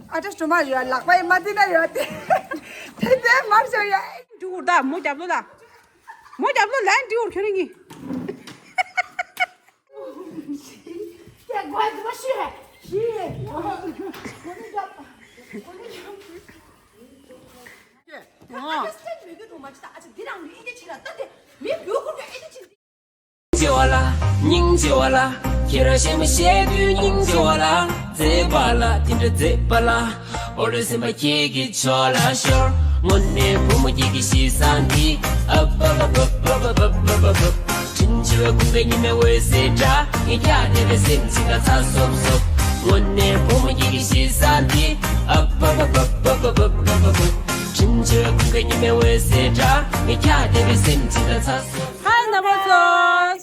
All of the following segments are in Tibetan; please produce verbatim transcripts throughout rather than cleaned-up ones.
ཨ་ཏྲ་སྒྲོལ་མ་ཡོད། ལག་པ་ཡི་མ་འདི་ན་ཡོད་དེ། དེ་དེ་མར་བྱོས་ཡ། འདི་འུར་ད་མོ་རྒྱབ་ལོ་ད། མོ་རྒྱབ་ལོ་ལན་འདི་འུར་ཁྱོད་རང་གཉིས། སྙིང་རྗེ་བ་ལ། སྙིང་རྗེ་བ་ལ། ཁྱེད་རང་གཤེ་མ་བཤད་དུས་སྙིང་རྗེ་བ་ལ། མཛེས་པ་ལ་དེ་འདྲ་མཛེས་པ་ལ། འོ་རེ་སེམས་པ་ཁྱེད་ཀྱི་ཕྱོགས་ལ་ཤོར། དངོས་གནས་བུ་མོ་ཁྱེད་ཀྱི་གཤིས་བཟང་འདི། ཨབ་ཨབ་ཨབ། དྲིན་ཆེ་བའི་ཀུན་དགའ་ཉི་མའི་འོད་ཟེར་འདྲ། ངས་ཁྱེད་བདེ་བའི་སེམས་ཅིག་ལ་ཚ་སོབ་སོབ། དངོས་གནས་བུ་མོ་ཁྱེད་ཀྱི་གཤིས་བཟང་འདི། ཨབ་ཨབ་ཨབ། དྲིན་ཆེ་བའི་ཀུན་དགའ་ཉི་མའི་འོད་ཟེར་འདྲ། ངས་ཁྱེད་བདེ་བའི་སེམས་ཅིག་ལ་ཚ་སོབ། ཧའི་རྣམ་པ་ཚོ།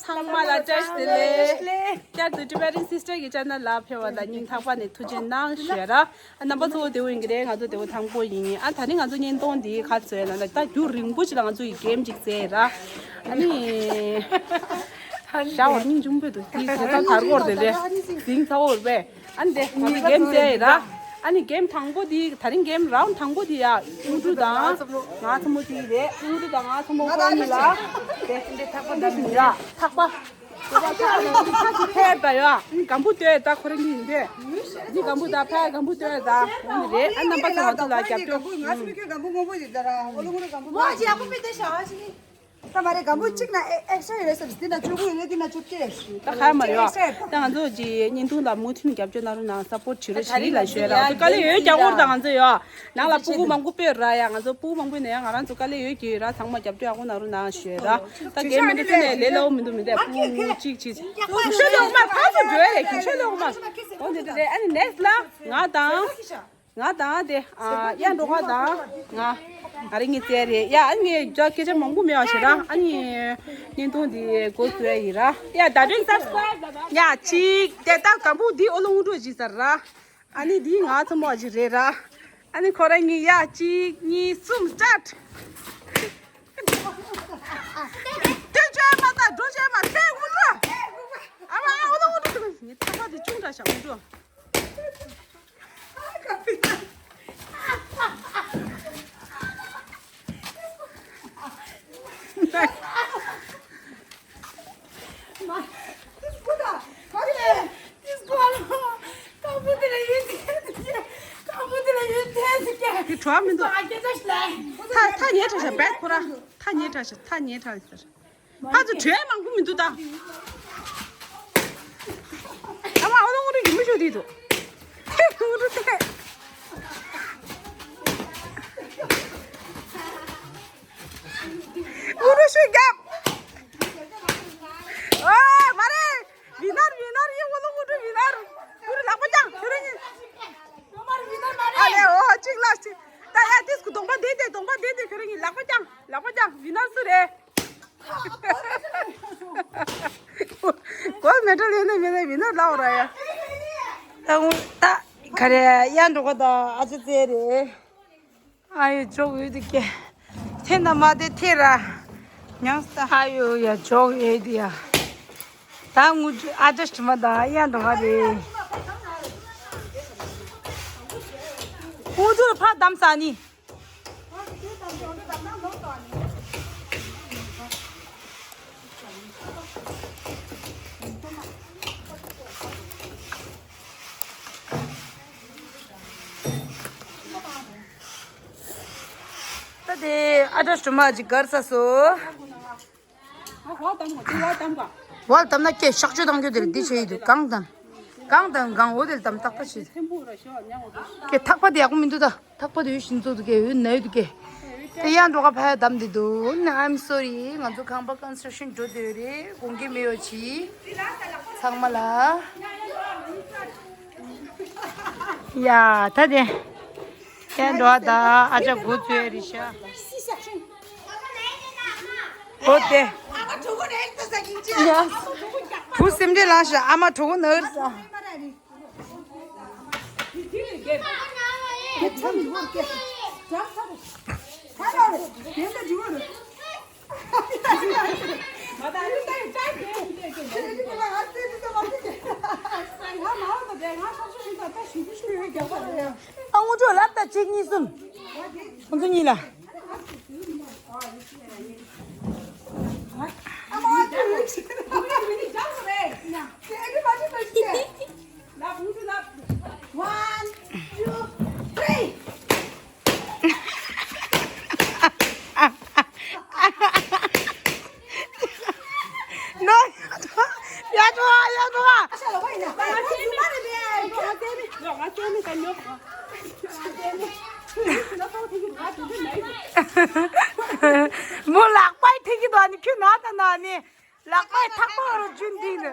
ཚང་མ་ལ་བཀྲ་ཤིས་བདེ་ལེགས། བསྐྱར་དུ་Tibetan Sister གྱི་channel ལ་ཕེབས་པ་ལ་སྙིང་ཐག་པ་ནས་ཐུགས་རྗེ་གནང་ཞུ་ཡ་ར། ཨ་རྣམ་པ་ཚོ་བདེ་པོ་ཡིན་གྱི་རེད། ང་ཚོ་བདེ་པོ་ཐང་པོ་ཡིན། ཨ་ད་ནི་ང་ཚོ་བརྙན་ཐུང་འདི་ག་ཚོད་ན་ལ་ད་རྒྱུན་རིང་པོ་ཞིག་ལ་ང་ཚོ་ཡི་game ཅིག་རྩེ་ར། ཨ་ནི་ཞག་བར་སྙིང་ཆུང་པོས་འདུག་དེའི་ཚེ་ཐང་དར་གོར་དེ་འདྲས་ཟིང་ཚ་བོར་པས། ཨ་ནི་དེ་ང་ཚོ་game རྩེ་ར། ཨ་ནི་game དང་པོ་འདི་ད་རིང་game round དང་པོ་འདི་ཡ་ཨུ་ཏུ་དང་ང་ཚོ་མོ་དེ་རེད། ཨུ་ཏུ་དང་ང་ཚོ་མོ་ཁོ་གཉིས་ལ་དེ་འདྲས་ཐག་པ་འདྲ་མི་འདྲ་ཐག་པ། ཕར་ད་ཡོ། འདི་སྒམ་པོ་ལྟོས་ད་ཁོ་རང་གཉིས་ཡིན་པས། འདི་སྒམ་པོ་ད་ཕར་སྒམ་པོ་ལྟོས་ད་འོ་ནི་རེད། ཨ་རྣམ་པ་ཚོ་ང་ཚོ་ལ་རྒྱབ་སྐྱོར། ང་ཚོ་ཁྱོད་སྒམ་པོ་སྔོན་པོ་ཡིན་ད་ར། འོ་ལོ་ངོ་ར་སྒམ་པོ་མོ་ཅི་ཡག་པོ་མི་འདུག་ཤ་ཨ་ཅི་ནི། ད་མ་རེད། སྒམ་པོ་གཅིག་ན་ཨེ་ཨེག་སི་ཊ་ཡོད་ཟེར། འདི་ན་བཅུ་དགུ་ཡོད་རེད། འདི་ན་བཅོ་བརྒྱད། ད་ཧ་མ་ཡོ། ད་ང་ཚོ་ཅི་བརྙན་ཐུང་ལ་མུ་མཐུད་རྒྱབ་སྐྱོར་གནང་རོགས་གནང་། support བྱེད་རོགས་བྱེད་ལ་ཞུས་ར། དཀའ་ལས་ཡོད་རྒྱག་གོ་ར་ད་ང་ཚོ་ཡོ། ནང་ལ་སྤུ་གུ་མང་པོ་སྤོས་ར་ཡ། ང་ཚོ་སྤུ་གུ་མང་པོ་ཡིན་ན་ཡང་ང་རང་ཚོ་དཀའ་ལས་ཡོད་ཀྱི་ར། ཚང་མ་རྒྱབ་སྐྱོར་ཡག་པོ་གནང་རོགས་གནང་ཞུས་ར། ད་རྒན་མི་འདྲ་ཚོ་ནས་ལས་སླ་པོ་མི་འདུག་མི་འདུག་སྤུ་གུ་གཅིག་གཅིག་རྒྱུག་ཤར་གློག་དམར་ཕར་ཚུར་འགྲོ་ཡ་རེད། རྒྱུག་ཤར་གློག་དམར་འོ་འདི་འདྲ་རེད། ཨ་ནི་next ལ་ང་དང་ང་དང་དེ་ཨ་གཡག་འགྲོ་ཁ་དང་ང་ང་རེ་གཉིས་རྩེ་རེད་ཡ། ཨ་ནི་ངས་སྐད་ཆ་མང་པོ་མེད་པ་བྱེད་ར། ཨ་ནི་བརྙན་ཐུང་འདི་འགོ་བཙུགས་ཡ་ཡིན་ར་ཡ། ད་དྲན་subscribe ཡ་གཅིག་དེ་ད་སྒམ་པོ་འདི་ཨོ་ལོ་ངོ་འགྲོ་བྱེད་ས་ར། ཨ་ནི་འདི་ང་ཚོ་མོ་ཞིག་རེད་ར། ཨ་ནི་ཁོ་རང་གཉིས་ཡ་གཅིག་གཉིས་གསུམ་start། སྟོད་ཆོས་མ་ད་འགྲོ་ཆོས་མ་ཁའི་དངུལ་འགྲོ། ཨ་མ་ཨ་འོ་ན་འོ་ན་འགྲོ་ངའི་ཐག་པ་འདི་ཅུང་འདྲ་ཞག་འགྲོ། དེ་གྲོགས་མི་འདུག་ཐ་ཐ་ཉེ་དྲགས་ཤག་བེད་ཁོ་ར། ཐ་ཉེ་དྲགས་ཤག་ཐ་ཉེ་དྲགས་ཟེར། ཕ་ཚོ་གྲོས་མང་པོ་མི་འདུག་ད། ཨ་མ་ཨོ་ལོ་ཨོ་ལོ་ཡིན་མི་ཤོད་དེ་འདུག་ཨུ་རུ་ཤུ་རྒྱབ། ཨོ་མ་རེད། བི་ནར་བི་ནར་ཡིན། ཨོ་ལོ་ཨུ་རུ་བི་ནར། ཨུ་རུ་ལག་པ་བརྐྱངས་ཁྱོད་རང་གཉིས། ཨ་ལེ་ཨོ་གཅིག་ལ་གཅིག་ད་ཡ་ཏིས་ཀུ་གདོང་པ་བསྡད་དེ་གདོང་པ་བསྡད་དེ་ཁྱོད་རང་གཉིས་ལག་པ་བརྐྱངས་ལག་པ་བརྐྱངས། བི་ནར་སུ་རེད། གོལ་མེ་ཌལ་ཡོད་ན་མེད་ན་བི་ནར་ལའོ་ར་ཡ། ད་ད་ག་རེ་ཡ་འགྲོ་ག་ད་ཨ་ཅེ་ཙེ་རེད། ཨ་ཡོ་ཇོག་ཡོད་དུ་ཀེ། ཐེ་ན་མ་དེ་ཐེ་ར། ཉང་ས་ཧ་ཡོ་ཡ་ཇོག་ཡོད་དུ་ཡ། ད་ངུ་ཨ་ཅེ་ཤི་མ་ད་ཡ་འགྲོ་ག་རེད། ཨུ་ཚུར་ཕ་དམ་ས་ནི། ད་དེ་ཨ་ཏྲ་སྒྲོལ་མ་ཅིག་གར་ས་སོ། ཝལ་དམ་ན་ཀྱེ་གཤག་བཅོས་བཏང་རྒྱུ་དེར་འདི་བྱས་ཡོད་དུ་གང་དང་། གང་དང་གང་འོ་དེར་དམ་ཏག་ཏག་བྱེད། ཀྱེ་ཐག་པ་དེ་ཡག་པོ་མི་འདུག་ད། ཐག་པ་དེ་འོད་ཤིན་ཙོ་འདུག་ཀྱེ་འོད་ན་ཡོད་འདུག་ཀྱེ། དེ་ཡང་འགྲོ་ག་ཕ་ཡ་དམ་དེ་འདུག་ན། I'm sorry ང་ཚོ་ཁང་པ་construction འགྲོ་དེ་རེད། དགོངས་འགལ་མེད་ཡོད་ཅི། ཚང་མ་ལ། ཡ་ད་དེ། དེ་འགྲོ་ད་ཨ་ཅག་གོ་ཚོད་རི་ཤ། གོ་དེ། བུ་སེམས་ཁྲལ་ལངས་ཤ། ཨ་མ་གྲོད་ཁོག་ན་རི་ས། ཨ་ངུ་ཅོ་ལབ་ད་གཅིག་གཉིས་གསུམ། ཁོང་ཚོ་གཉིས་ལ། One, two, three. ནོ། ཡ་ཐོ་ཡ་ཐོ། མོ་ལག་པའི་ཐིག་གི་དོ་ནི་ཁྱོད་ན་ད་ན་ནི། ལག་པའི་ཐག་པ་རུ་རྒྱུན་འདི་ནི།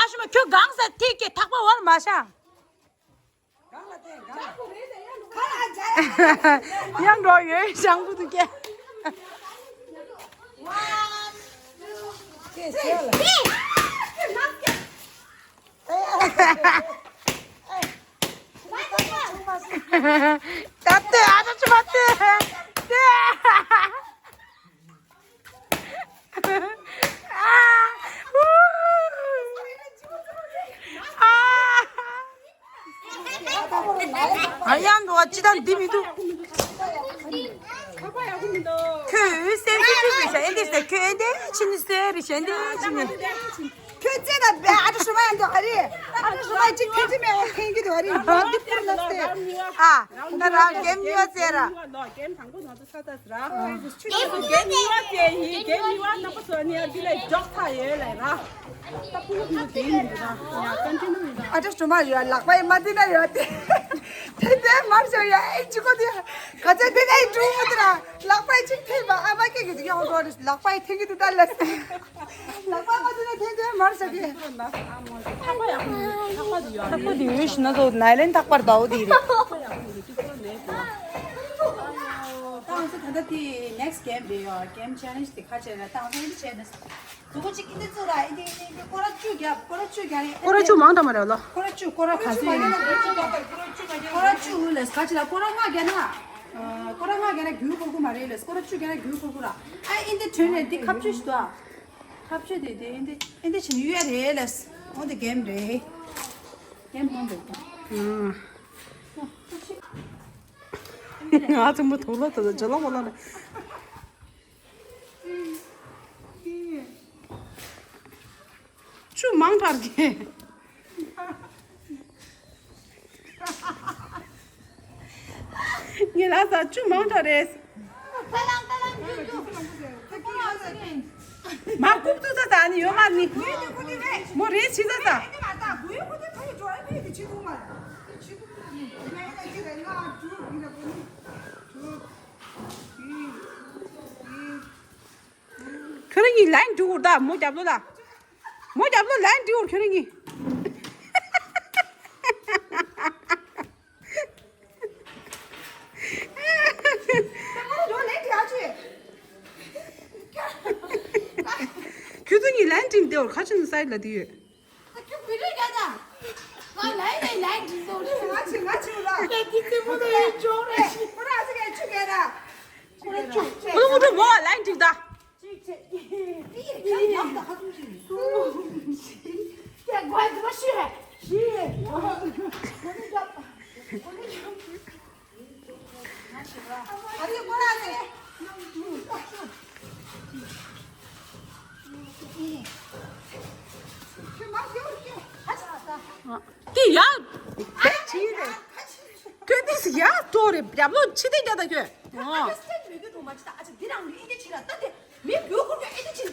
ཨ་ཤི་མ་ཁྱོད་གང་ཟེར་ཐིག་གི་ཐག་པ་བར་མ་ཤ། ཡང་འགྲོ་ཡོད་ཞང་བུ་དུ་སྐྱེ། ད་ལྟ་ཨ་ཅག་ཅི་མ་ལྟོས། ལྟོས། ཨ། ཨ། ཨ་ཡང་འགྲོ་བ་ཅི་དང་འདི་མི་འདུག་ཁྱོད་སེམས་ཤུགས་ཤུགས་རེད་ཤག་ཨེ་འདི་ཟེར་ཁྱོད་ཨེ་འདི་ཕྱིན་ནི་ཟེར་རེད་ཤག་ཨེ་འདི་ཕྱིན་ནི། ཁྱོད་ཚེ་ད་བས་ཨ་ཏྲ་ཤུ་མ་ཡང་འདུག་ཨ་རི། ཨ་ཏྲ་ཤུ་མ་ཅིག་ཐེན་ཅི་མེད་པ་ཐེན་གི་འདུག་ཨ་རི། འགྲོ་འདི་ཕུར་ལ་སྟེ། ཨ། ད་རང་གེམ་གཉིས་པ་ཟེར་ར། གེམ་དང་པོ་ང་ཚོ་ཚར་ཚར་ར། ཁྱོད་ཚོ་གེམ་གཉིས་པ་དེ་ཡིན། གེམ་གཉིས་པ་རྣམ་པ་ཚོ་ནི་ཡ་འདི་ལས་འཇོག་ཚར་ཡོད་ལས་ར། ད་ཕུ་ལུ་ཕུ་ལུ་དེ་ཡིན་འདུག་ར། ཡ་ཀོན་ཊི་ནུ་ཡིན་ར། ཨ་ཏྲ་ཤུ་མ་ཡོད་ལག་པ་ཡི་མ་འདི་ན་ཡོད་དེ། དེ་དེ་མར་བཞག་ཡ་ཨེ་ཅི་གོ་དེ། ག་ཚོད་དེ་ནས་འགྲོ་འོང་དེ་ར། ལག་པ་ཡི་ཅིག་ཐེབས་པ་ཨ་མ་སྐད་གི་དེ་ཡང་འགྲོ་རེ་ལག་པ་ཡི་ཐེན་གི་དེ་ད་ལ་སི། ལག་པ་མ་དེ་ན་ཐེན་དེ་མར་བཞག་གི། ཐག་པ་ཡག་པོ་ཡོད། ཐག་པ་དེ་ཡོད་ཤི་ན་ཚོ་ནའི་ལོན་ཐག་པར་ཟླ་བོ་དེ་རེད། ད་ང་ཚོ་ད་ལྟ་དེ་next game་རེད་ཡོད། Game challenge་དེ་ཁ་ཆེ་རེད། ད་ང་ཚོ་འདི་བྱས་ན། དུ་ཀོ་ཅིག་ཨིན་དེ་ཚུ་ར་ཨིན་དེ་ཨིན་དེ་ཨིན་དེ་སྐོར་ར་བཅུ་རྒྱབ། སྐོར་ར་བཅུ་རྒྱབ་རེད། སྐོར་ར་བཅུ་མང་དྲགས་མ་རེད་ལོ། སྐོར་ར་བཅུ་སྐོར་ར་ག་ཚོད་ཡིན། སྐོར་ར་བཅུ་ལས་ག་ཅི་ལ་སྐོར་ར་ལྔ་རྒྱབ་ན། སྐོར་ར་ལྔ་རྒྱབ་ན་རྒྱུ་འཁོར་གི་མ་རེད་ལས། སྐོར་ར་བཅུ་རྒྱབ་ན་རྒྱུ་འཁོར་གི་ར། ཨ་ཨིན་དེ་དོན་རེད། འདི་ཁ་བཅུ་ཞིག་འདུག་ཨ། ཁ་བཅུ་དེ་དེ་ཨིན་དེ་ཨིན་དེ་ཕྱིན་ཡོད་རེད་ལས། འོ་དེ་གེམ་རེད། གེམ་ཧོན་རེད། ང་ཚོ་མོ་ཐོག་ལ་ད་ལྟ་ཇ་ལ་མོ་ལ་ལ། བཅུ་མང་དྲགས་གི། ངས་ལབ་ས་བཅུ་མང་དྲགས་རེད། མ་རྐུབ་ཏུ་ས་ས་ནི་ཡོད་མ་ནི། མོ་རེད་ཕྱི་ས་ས། ཁྱོད་རང་གཉིས་ལན་འགྲིག་གོ་ད། མོ་རྒྱབ་ལོ་ལ། མོ་རྒྱབ་ལོ་ལན་འགྲིག་གོ་ཁྱོད་རང་གཉིས། ཁྱོད་ཚོ་གཉིས་ལན་འགྲིག་འདི་འོར་ཁ་ཆུ་ནི་སའི་ལ་འདི་ཡོད། ཁྱོད་བི་ལི་རྒྱ་ད། ང་ལའི་ནས་ལའི་འགྲིག་འདུག་ང་ཆུ་ང་ཆུ་ལ། ཁྱེད་ཀྱི་རྩེད་མོ་དང་ཡིན་ཅོག་རེད། ཁོ་ར་ཨ་ཙི་གས་ཆུ་གས་ར། ཁོ་ར་ཆུ། ཁོ་ར་ཁོ་ར་མོ་ལ་ལའི་འགྲིག་ད། གཅིག་བྱས། ཡིན་ཡིན་ཡང་ད་ཧ་ཙམ་ཞིག་གསུམ། ཁྱེད་དགོས་འདུག་ཤི་རེད། ཤི། ཁོ་ནི་རྒྱབ། ཁོ་ནི་རྒྱབ། དེ་ཡ། དེ་ཅི་རེད། ཁྱོད་དེ་ཡ་ཏོ་རེད། རྒྱབ་ལོག་ཕྱི་དེ་རྒྱ་ད་ཁྱོད།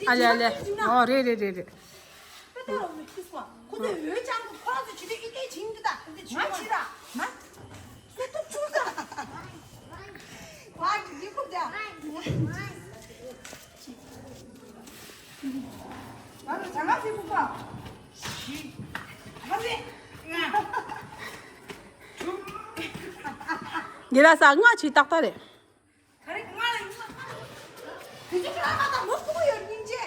ཨ་ལེ་ཨ་ལེ། ཨོ་རེད་རེད་རེད་རེད། ཨོ་རེད་རེད་རེད་རེད། པེ་ཏ་རོ་མི་ཁུ་སོ། ཁོ་ཚོ་འོས་ཅང་ཁོ་རང་ཚོ་ཇི་ལྟར་ཨིན་སྐད་བྱིན་འདི་དང་ང་ཕྱི་དང་ང་སུ་ཐུབ་ཆུང་ས། ང་གི་ཡི་ཁུ་དང་། ང་ཚོ་ཇ་ང་ཕི་ཁུ་པ། ང་ཚོ་ང་། ཉི་ལ་ས་ང་ཆི་ཏག་ཏག་རེད། ག་རེ་ང་ལ་ཡིན་ན། དེ་ཚོ་ཁྱོད་ཨ་མ་དང་མོ་ཕྲུ་གུ་ཡོད་སྙིང་རྗེ།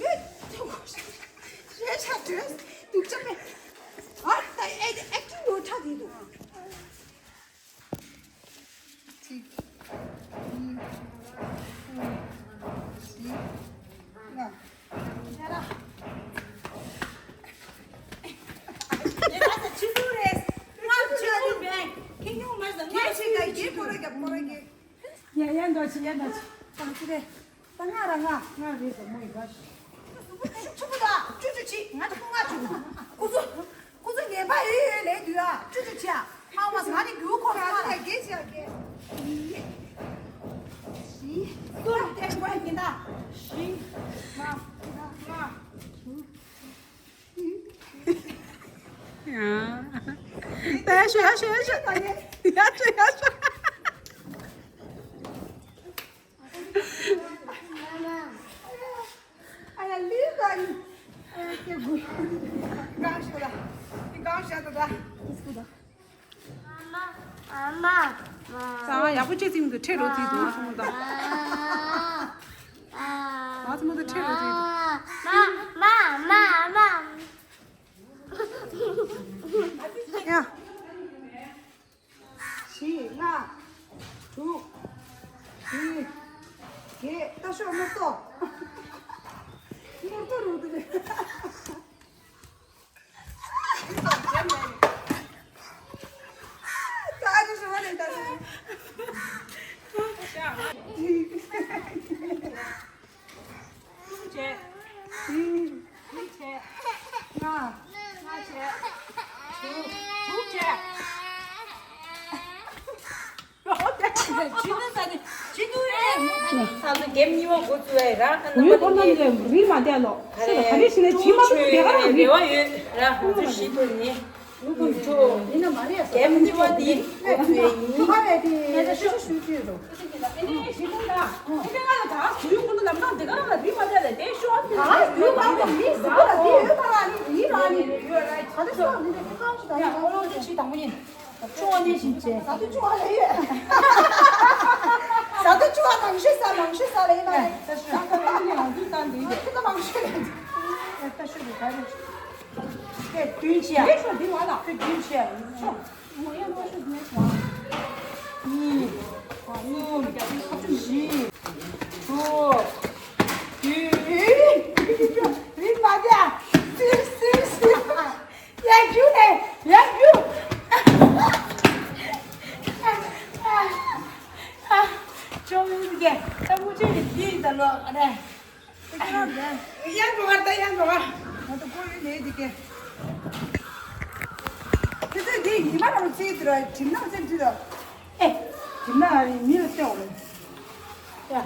ཡོད། ཞེ་ཤ་དྲོས་སྡུག་ཅག་པས། ཨ་ད་ཨེ་ཨེག་ཊིང་ཡོད་ཁྲག་གི་ ཡ་ཡ་འདོགས་ཆི་ཡ་འདོགས་ཆི། ད་ང་ཚོ་རེད། ད་ང་ར་ང་། ང་རེད་ད་མོ་ཡི་ག་ཤི། ཆུ་ཆུ་ཆུ་ཆུ་ཆུ་ཆུ་ཆུ་ཆུ། ང་ཚོ་ཁོ་ང་ཆུ། ཁོ་ཚོ་ཁོ་ཚོ་ངན་པ་ཡོད་ཡོད་ལས་དུས་ཨ་ཆུ་ཆུ་ཆི་ཨ། ཨ་མ་ང་ནི་རྒྱུ་ཁོ་ར་ང་ལ་གེ་ཆི་ཨ་གེ། ཤི། ཁོ་ར་དེ་ཁོ་ར་ཡིན་ད། ཤི། ང་ང་ང་། ཡ། ཡ་ཤོ་ཡ་ཤོ་ཡ་ཤོ། ཡ་ཤོ་ཡ་ཤོ། ཨ་ཡ་ལི་ད་ནི། ཨ་ཡ་ཀེ་གུ། གང་ཤོ་ལ། གང་ཤ་ད་ད། ཨ་མ། ཨ་མ། ཨ་ཡག་པོ་བྱས་ཙིག་མི་འདུག་ཁྲེལ་རོ་ཙིག་འདུག་ང་ཚོ་མོ་དང་། ང་ཚོ་མོ་དང་ཁྲེལ་རོ་ཙིག་འདུག་ཡ། བཞི། ལྔ། དྲུག་བདུན། བརྒྱད། ད་ཤོག་ནོར་ཏོ། ནོར་ཏོ་རུ་དུ་རེད། ད་ཨ་ཅེ་ཤོག་ལེ་ད་ཤོག་བྱས། བཞི་བྱས། ལྔ། ལྔ་བྱས། དྲུག་དྲུག་བྱས། ཇི་ནུ་ས་ནི་ཇི་ནུ་རེད། ས་ནི་གེམ་གཉིས་པ་འགོ་བཙུགས་ཡ་ར། ཨ་ནི་བུའི་ཁོ་ན་ནི་རིལ་མ་བསྡད་ལོ། ག་རེ་ག་རེ་བྱས་ནས་ཇི་མ་ཐུབ་དེ་ག་རང་རེད། རེ་བ་ཡོད་ར། ང་ཚོ་ཤི་དུ་ནི། ཡིན་ན་མ་རེད། གེམ་གཉིས་པ་འདི་འགོ་བཙུགས་ཡ་ཡིན། ཁ་བས་དེ་ངས་ད་ཤོག་ཞུ་རྒྱུ་ཡོད་དོ། ཨེ་ནས་ཞི་ཐུང་ད། ཨེ་ནས་ང་ལ་ད་བུའི་ཁོ་ན་ལམ་ནང་དེ་ག་རང་ལ་རིལ་མ་བསྡད་ལ་དེ་ཤོག་ཨ། ད་བུའི་ཁོ་ན་མི་ཟ་ལ་དེ་ཡོད་ད་ལ་ནི་ཡིན་ར་ནི་ཡོད་ར། ད་དེ་ཤོག་ནི་དེ་ཁ་ཁ་ཞིག་ད་ཡ་ཨོ་ལོ་དེ་ཤི་དང་པོ་ཡིན། ཆུང་བ་ནས་བཞིན་བྱས། ཟ་དུ་ཆུང་བ་ལ་ཡོད། ཟ་དུ་ཆུང་བ་མང་ཤོས་ཟ་མང་ཤོས་ཟ་ལ་ཡིན་ན་ལས། ད་ཤོད་ད་ལ་ཡིན་ལ་འདི་ད་འདི་ད་མང་ཤོས་ལ་འདི། ད་ཤོད་དུ་ག་རེ། དེ་བདུན་བྱས། དེ་ཤོད་འདི་བ་ལ་དེ་བདུན་བྱས། ཆོག་མོ་ཡང་མ་ཤོད་འདི་བ། གཉིས། གཉིས། བཞི། དྲུག་བདུན། རིག་མ་བྱ། སིར་སིར་སིར། ཡ་རྒྱུ་ནས་ཡ་རྒྱུ། ཅོ་མི་གེ་ད་མུ་ཅེ་ཡི་ཡི་ད་ལོ་ཨ་ནེ། ཡ་འགྲོ་བར་ད་ཡ་འགྲོ་བར། ང་ད་ཀོ་ཡི་ནས་འདི་གེ། ཁྱེད་ཚོས་འདི་ཉི་མ་རང་རྩིས་དུ་ར་གྲིམ་ནག་ཚེ་འདི་ལ། ཨེ། གྲིམ་ནག་རེད་མི་ལ་བལྟས་འོང་། ཡ།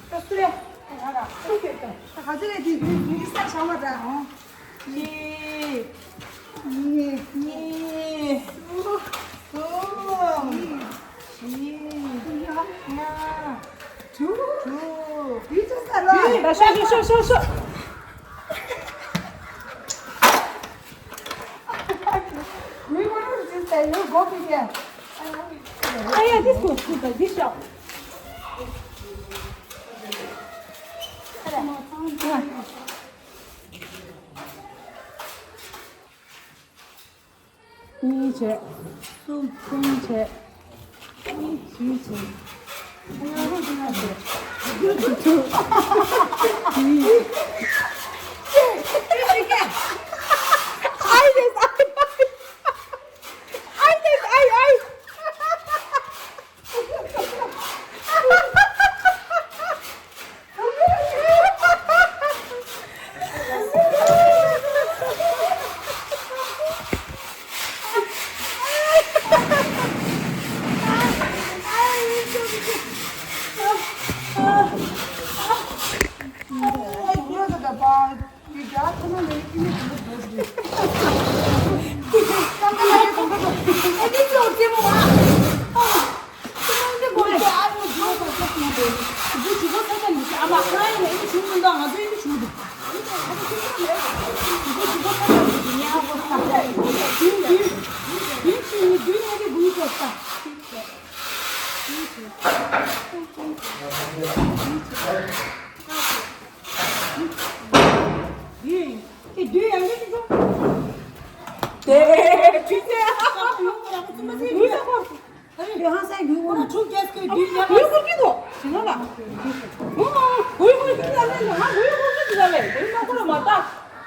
ད་སུ་རེད། ད་ག་ར་སུ་ཁྱེད་ད། ད་ག་ཚོད་རེད་དེ་མི་གི་ས་ཆ་བ་འདྲ། གཅིག་གཉིས། གཉིས། གསུམ། གསུམ། བཞི། བཞི། ལྔ། དྲུག་དྲུག་དུས་ཚོད་ཚར་ལ། ད་ཤོག་ཤོག་ཤོག་ཤོག་ཤོག་མི་མང་རུ་ཟིན་ཏེ་ཡོད་དགོས་པའི་ཀྱང་། ཨ་ཡ་འདི་སུ་སུ་ད་འདི་ཤོག་གཉིས་བྱས། གསུམ། གསུམ་བྱས། གཉིས། བཞི་བྱས། ལྔ་བྱས། དྲུག་བྱས། ཨའི་རེད་ཨའི། ཨའི་རེད་ཨའི་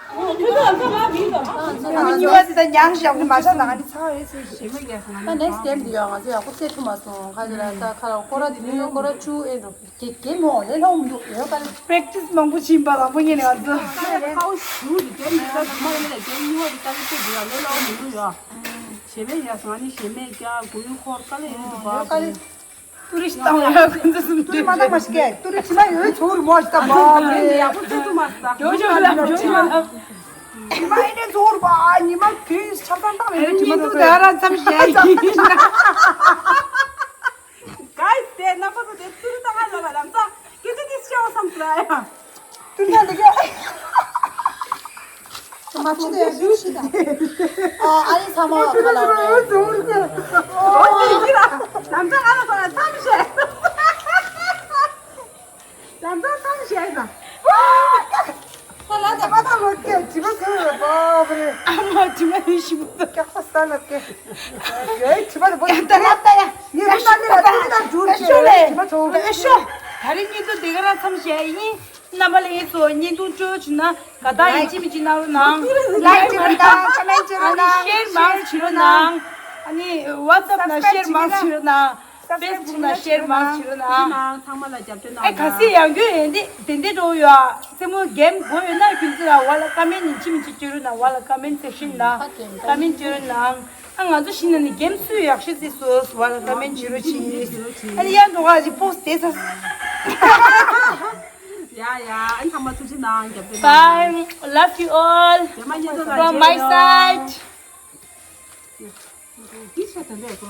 ཨའི། ཉི་མ་དེ་ད་མྱངས་ཤག་མ་ཤག་ད་ང་ནི་ཚ་བ་རེད་ཟེར་ཞེས་མ་རྒྱག་སོང་། ད་next game དེ་ཡོད། ང་ཚོ་ཡག་པོ་རྩེད་ཐུབ་མ་སོང་། ཁ་ཅིག་ལ་ད་ཁ་ལ་སྐོར་ར་དེ་ནས་སྐོར་ར་བཅུ་ཨེ་འགྲོ། དགེ་རྒན་མོ་ལས་སླ་བོ་མི་འདུག་ཡོད་ཀ་ལ། practice མང་པོ་བྱིན་པ་རང་པོ་ཉན་ནས་ང་ཚོ། ཁ་བ་ཞུ་རི་རྒན་མི་ད་ཉི་མ་རེ་ལ་རྒན་གཉིས་པ་དེ་ལྟ་གི་ཚེ་འདི་ཡང་ལས་སླ་བོ་མི་འདུག་ཡ། ཞེས་མ་རྒྱག་སོང་། ང་ནི་ཞེས་མ་རྒྱག་གོ་ཡུ་འཁོར་དཀའ་ལས་ཡོད་འདུག་ཡོད་ཀ་ལ། པ། ཏུ་རི་ཤི་བཏང་ཡོད་ཀུན་ཏུ་སུམ་ཏུ་རི་མ་བཏང་མ་ཤི་ཀེ་ཏུ་རི་ཤི་མ་ཡོད་ཚོར་མོ་ཤི་ད་མ་རེད། ཡག་པོ་ཚོ་ཏུ་མ་ཤི་ད། ཡོད་ཆོག་ལ་ཡོད་ཆོག་ལ། ཉི་མ་ཨེ་ནས་ཚོར་བ་ཉི་མ་དུས་ཆ་ཚང་བཏང་མེད་ཉིན་དུ་དེ་ར་མཚམས་བཞག་ཡིན། ག་ཡི་དེ་ན་པ་ཚོ་དེ་ཏུ་རི་ད་ཧ་ལ་ལ་ལམ་ཚ་ཀི་ཏི་ཏི་སི་ཆ་བ་སམ་ཏུ་ར་ཡ། ཏུ་ན་ལ་ག་མ་ཆུ་དེ་ཡོད་ཤི་ད། ཨ་ཨ་ཡི་ཚ་མ་ཁ་ལ་བ་རེད། ཨོ་དེ་ཡིན་ལ་ལམ་ཚ་ཧ་ལ་ཚ་ལ་ཚམས་བཞག་ལམ་ཚ་ཚམས་བཞག་ཡིན་ད། ཁ་ལ་ཚ་པ་ད་ལོ་ཀེ་དྲི་མ་ཚོ་ཡོད་པ་བ་རེད། ཨ་མ་དྲི་མ་ཡོད་ཤི་མ་ད། ཀྱག་པ་ས་ལ་ཀེ་ཡོད་དྲི་མ་དེ་པོ་ཡ་ད་ཡ་ད་ཡ། ངས་རི་ད་ནི་ལ་ཏུ་རི་ད་འགྲུལ་ཨེ་ཤོ་ལེ། ཀེ་དྲི་མ་ཚོ་ཨེ་ཤོ། ད་རིང་ཉིན་དུ་དེ་ག་ར་མཚམས་བཞག་ཡིན། རྣམ་པ་ལྷན་རྒྱས་ཚོ་བརྙན་ཐུང་སྤྲོད་བྱུང་ན་དགའ་རྟགས་ཡིན་གཅིག་མིན་གཅིག་གནང་རོགས་གནང་། ལའིཀ་བྱེད་རོགས་གནང་། ཀོ་མེན་ཊི་བྱེད་རོགས་གནང་། ཨ་ནི་ཤེར་མང་བྱེད་རོགས་གནང་། ཨ་ནི་ཝ་ཊི་སེབ་ནང་ཤེར་མང་བྱེད་རོགས་གནང་། ཕེ་སི་བུག་ནང་ཤེར་མང་བྱེད་རོགས་གནང་། ཚང་མ་ལ་རྒྱབ་སྐྱོར་གནང་། ཨེ་ག་སྲིད་ཡང་རྒྱུ་ཡིན་ཏེ་དེ་འདྲ་འགྲོ་ཡོད་ཨ། རྩེད་མོ་གེམ་དགོས་ཡོད་ན་ཁྱོད་ཚོ་ལ་ཝ་ལ་ཀོ་མེན་ཊི་ཡིན་གཅིག་མིན་གཅིག་བྱེད་རོགས་གནང་། ཝ་ལ་ཀོ་མེན་ཊི་སེག་ཤན་ལ་ཀོ་མེན་ཊི་བྱེད་རོགས་གནང་། ཨ་ང་ཚོ་ཤི་ན་ནི་གེམ་སུ་ཡག་ཤོས་རྩེས་སོང་ཝ་ལ་ཀོ་མེན་ཊི་བྱེད་རོགས་གྱིས། ཨ་ནི་ཡར་འགྲོ་ག་ཅིག་པོ་སི་ཊི་བསྡད་ས། ཡ་ཡ། ཨ་ནི་ཚང་མ་ཐུགས་རྗེ་གནང་། རྒྱབ་སྐྱོར་གནང་། Bye. Love you all རྒྱ་མ་ཉིད་དུ་ལ་from my མཇལ་ཡོང་། Side. འདི་ཆ་དེ་འདྲས་གོ།